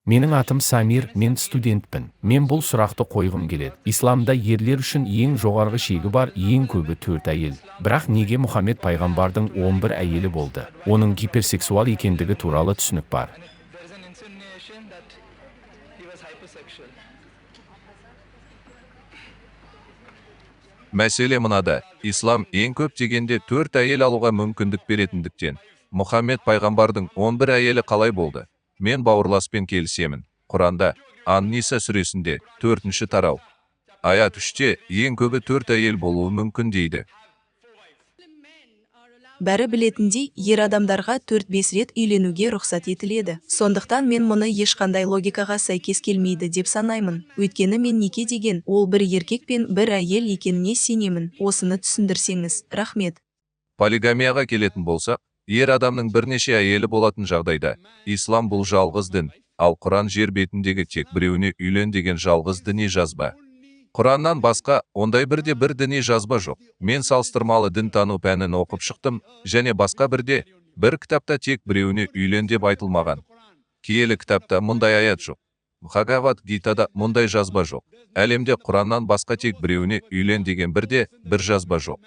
Менің атым Самир, мен студентпін. Мен бұл сұрақты қойғым келеді. Исламда ерлер үшін ең жоғарғы шегі бар, ең көбі 4 әйел. Бірақ неге Мұхаммед пайғамбардың 11 әйелі болды? Оның гиперсексуал екендігі туралы түсінік бар. There is an insinuation that he was hypersexual. Мәселе мынада: ислам ең көп дегенде 4 әйел алуға мүмкіндік беретіндіктен, Мұхаммед пайғамбардың 11 әйелі қалай болды? Мен бауырласпен келісемін. Құранда, Ан-Ниса сүресінде, 4-ші тарау. Аят 3-те ең көбі 4 әйел болуы мүмкін дейді. Бәрі білетіндей, ер адамдарға 4-5 рет үйленуге рұқсат етіледі. Сондықтан мен мұны ешқандай логикаға сәйкес келмейді деп санаймын. Өйткені мен неке деген ол бір еркек пен бір әйел екеніне сенемін. Осыны түсіндірсеңіз, рахмет. Полигамияға келетін болсақ, ер адамның бірнеше әйелі болатын жағдайда, ислам бұл жалғыз дін, ал Құран жер бетіндегі тек біреуіне үйлен деген жалғыз діни жазба. Құраннан басқа ондай бірде бір діни жазба жоқ. Мен салыстырмалы дінтану пәнін оқып шықтым, және басқа бірде бір кітапта тек біреуіне үйлен деп айтылмаған. Киелі кітапта мұндай аят жоқ. Бхагавад Гитада мұндай жазба жоқ. Әлемде Құраннан басқа тек біреуіне үйлен деген бірде бір жазба жоқ.